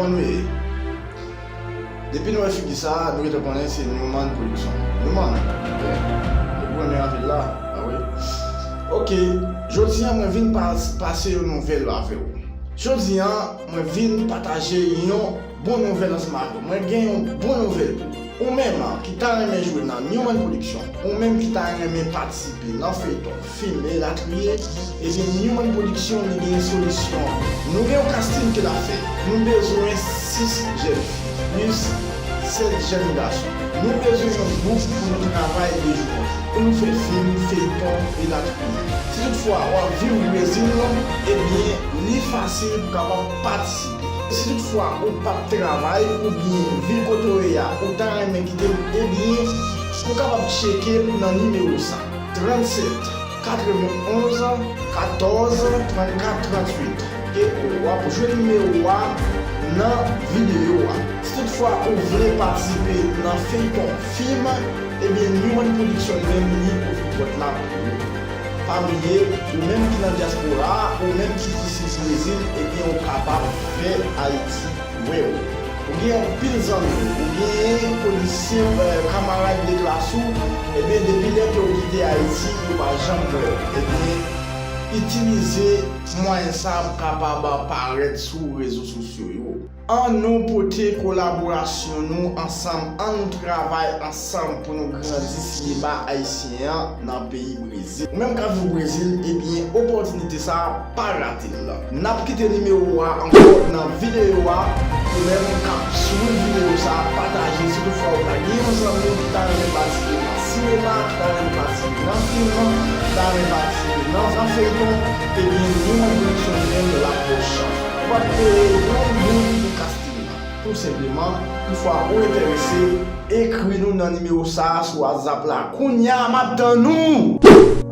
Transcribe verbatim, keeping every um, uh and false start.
Nou ye. Depi nou wè figi sa, nou gentan konnen se Newman Production. Newman, eh, nou renmen anpil la, a wi. Ok, jodi a mwen vin pas, pase yon nouvèl avè w. Jodi a, mwen vin pataje yon bon nouvèl ansanm avè w. Mwen gen yon bon nouvèl pou ou. Ou menm ki ta renmen jwe nan Newman Production, ou menm ki ta renmen patisipe nan feyton, fim, elatriye, ebyen Newman Production li gen solisyon. Nou gen yon casting ke l ap fè. Nou bezwen sis jèn fi, plis sèt jèn gason. Nou bezwen yon gwoup pou nou travay de jou an jou. Pou nou fè fim, feyton, elatriye. Si toutfwa w ap viv Brezil, ebyen, li fasil pou kapab patisipe. Si toutfwa ou p ap travay oubyen vil kote w ye a, ou ta renmen kite m, ebyen, ou kapab tcheke m nan nimewo sa, trannsèt, katrevenn-onz, katòz, trannkat, tranntuit. Ok, w ap jwenn nimewo a nan videyo a. Si toutfwa ou vle patisipe nan feyton, fim, ebyen, Newman Production menm li ouvri pòt la pou ou. Pa bliye, ou menm ki nan dyaspora a, ou menm ki isit Brezil, ebyen, ou kapab fè Ayiti wè w. Ou gen anpil zanmi, ou gen konesans, eh, kamarad de klas ou, ebyen, depi lè ke ou kite Ayiti, yo pa janm wè w. Ebyen, itilize mwayen sa pou kapab parèt sou rezo sosyo yo. Ann nou pote kolaborasyon nou ansanm, ann nou travay ansanm pou nou grandi sinema ayisyen an nan peyi Brezil. Ou menm k ap viv Brezil, ebyen, opòtinite sa a, pa rate l. N ap kite nimewo a ankò nan videyo a. Ou menm k ap swiv videyo sa a, pataje. Si toutfwa ou ta gen yon zanmi ki ta renmen patisipe nan sinema, ki ta renmen patisipe nan fim, ki ta renmen patisipe nan, nan feyton, ebyen, Newman Production li menm l ap ba w chans. Ou p ap peye yon goud pou casting nan. Tou senpleman, toutfwa ou enterese, ekri nou nan nimewo sa a sou WhatsApp la. Kounye a, m ap tann ou!